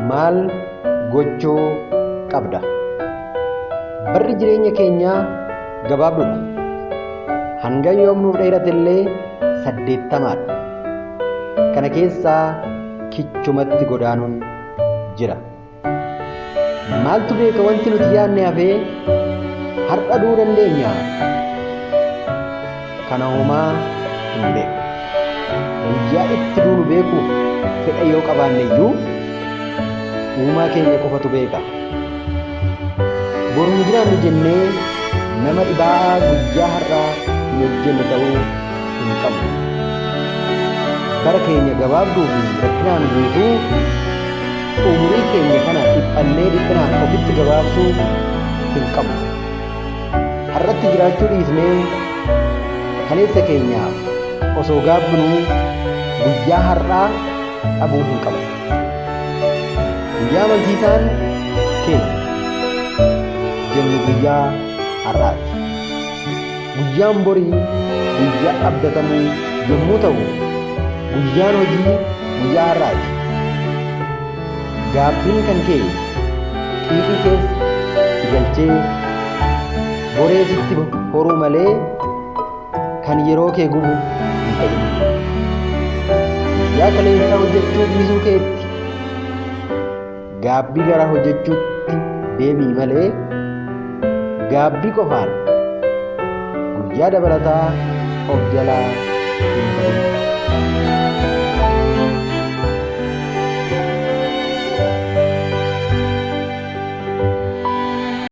Maal gochuu qabda? Barri jireenya keenyaa gabaabduudha. Hanga yoom nuuf dheerate illee 80dha. Kana keessaa kichumatti godaanuun jira. Maaltu beeka wanti nuti yaadne hafee har'a du'uu dandeenya? Kana homaa hin beeku. Guyyaa itti duunu beekuuf fedha yoo qabaanne iyyuu uumaa keenya qofatu beeka. Boru hin jiraannu jennee nama dhibaa'aa guyyaa har'aa hin hojjenne ta'uu hin qabnu. Bara keenya gabaabduu fi rakkinaan guutuu umurii keenya kana dhiphannee dhiphinaan ofitti gabaabsuu hin qabnu. Har'atti jiraachuu dhiisnee kaleessa keenyaaf osoo gaabbinuu guyyaa har'aa dhabuu hin qabnu. Guyyaa amansiisaan keenya jennu guyyaa har'aati. Guyyaan borii guyyaa abdatamuu yommuu ta'u, guyyaan hojii guyyaa har'aati. Gaabbiin kan kee xiiqii keessa si galchee boree sitti horuu malee kan yeroo kee gubu hin ta'in. Guyyaa kaleessaa hojjechuu dhiisuu keetti gaabbii gara hojjechuutti deebi'i malee gaabbii qofaan guyyaa dabalataa of jalaa hin bahin.